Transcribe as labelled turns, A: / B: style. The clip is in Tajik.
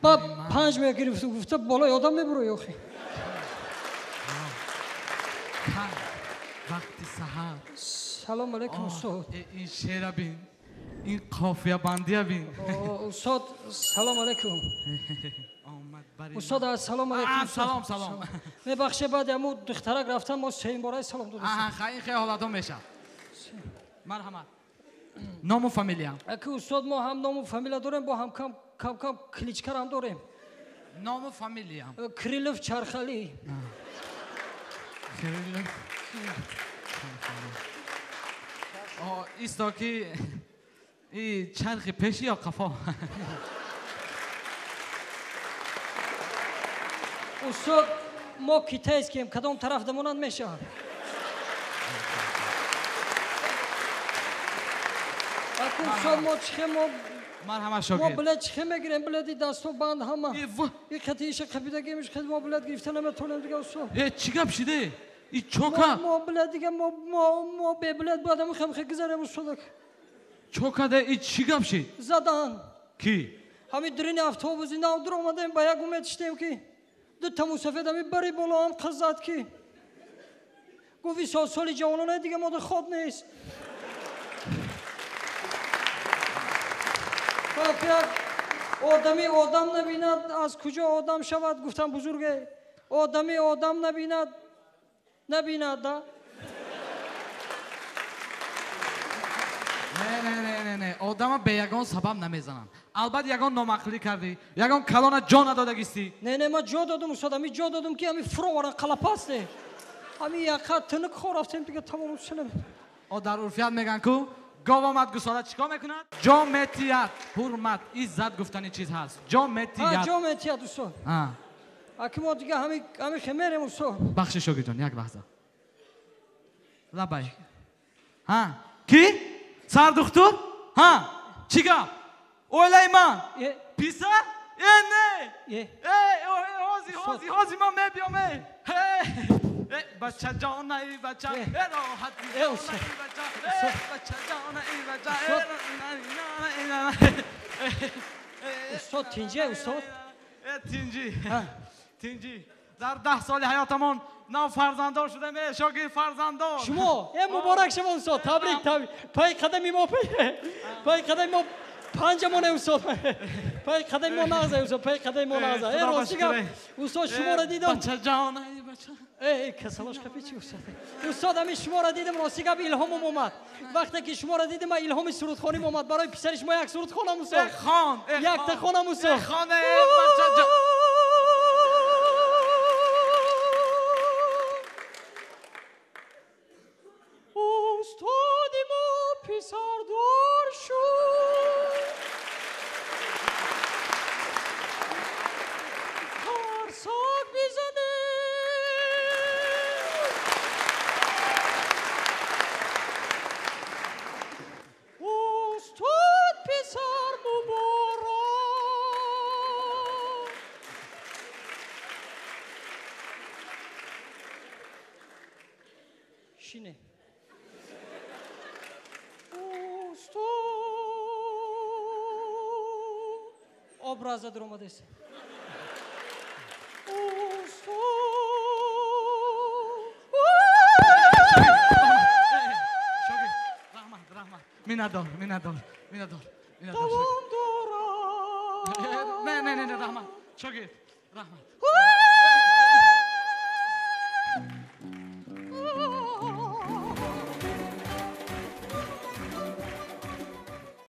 A: Ба 5 мегирифту гуфта болои одам мебурои охи.
B: Вақти саҳар.
A: Салом алейкум устод.
B: Ин шеъра бин, ин қофиябандия бин.
A: Устод, салом алейкум. Устод, салом алейкум.
B: Салом, салом.
A: Мебахше, баъди ҳамун духтарак рафтан мо сеюм бораи салом додем.
B: Ин хеле ҳолатҳо мешавад. Марҳамат. Ному фамилия.
A: Аки устод, мо ҳам ному фамилия дорем, бо ҳам кам кам кличкар ҳам дорем.
B: Ному фамилия.
A: Крилов Чархали.
B: Крилов. Исто ки и чархи пеши ё қафо?
A: Устод, мо китайскием, кадом тараф дамонанд мешавад? Аку устод, мо чихе мо
B: марҳамат шогирд.
A: Мо билет чихе мегирем, билети дасту банд ҳама. И қати иша қапидагимиш, қати мо билет гирифта наметонем дига устод.
B: Э, чӣ гап шиде? И чока?
A: Мо билет дига мо бе билет бояд ҳамин хем гузарем устод.
B: Чока де, и чӣ гап шид?
A: Задан.
B: Ки?
A: Ҳамин дурини автобуси нав дур омадем, ба як умед шидем ки ду та мусафед ҳамин бари боло ҳам қиз зад ки. Гуфт ин соли ҷавононе дига мода хоб нест. Як одами одам набинад, аз куҷо одам шавад, гуфтам бузурге. Одами одам набинад, набинад, да?
B: Не, не, не, не, не. Одама бе ягон сабаб намезананд. Албат ягон номақлӣ кардӣ, ягон калона ҷо надодагистӣ.
A: Не, не, ман ҷо додум, устод, ами ҷо додум ки ами фуроваран қалапасте. Ами яқа тинук хор рафтем дига тамом шудем.
B: О дар урфият меган ку гов омад гусола чикор мекунад? Ҷо метиҳад. Ҳурмат, иззат гуфтани чиз ҳаст. Ҷо метиҳад.
A: Ҷо метиҳад устод. Аки мо дига ҳами хемерем устод.
B: Бахши шогирдҷон, як лаҳза. Лабай. Ҳа, ки? Сардухтур? Ҳа, чӣ гап? Оилаи ман? Писар? Э, не! Э, ҳози, ҳози, ҳози ман мебиём, э! Бача ҷон, эй бача, э роҳати ҷон, эй бача, э бача ҷон, эй бача, э.
A: Устод, тинҷи, устод?
B: Э, тинҷи, тинҷи. Дар 10 соли ҳаётамон нав фарзанддор шудем, э шогирд фарзанддор.
A: Шумо, э муборак шумо устод, табрик, табрик. Пай қадами мо, пай қадами мо панҷамоне устод. Пай қадами мо нағзе устод, пай қадами мо нағзе. Э рости гап, устод шуморо дидам.
B: Бача ҷон, эй бача.
A: Эй, касалош қапи чи устод? Устод, ҳамин шуморо дидам, рости гап илҳомам омад. Вақте ки шуморо дидам, ман илҳоми сурудхоним омад. Барои писари шумо як суруд хонам устод.
B: Э хон, э
A: якта хонам устод.
B: Э хон, э бача ҷон.
A: Устоди мо писардор шуд. Қарсак бизанем. Устод писар муборак. Шине. Образа дар омадест.
B: Шогирд, раҳмат, раҳмат. Миннатдор, миннатдор, миннатдор, миннатдор.
A: Давом дорад.
B: Не, не, не, раҳмат. Шогирд, раҳмат.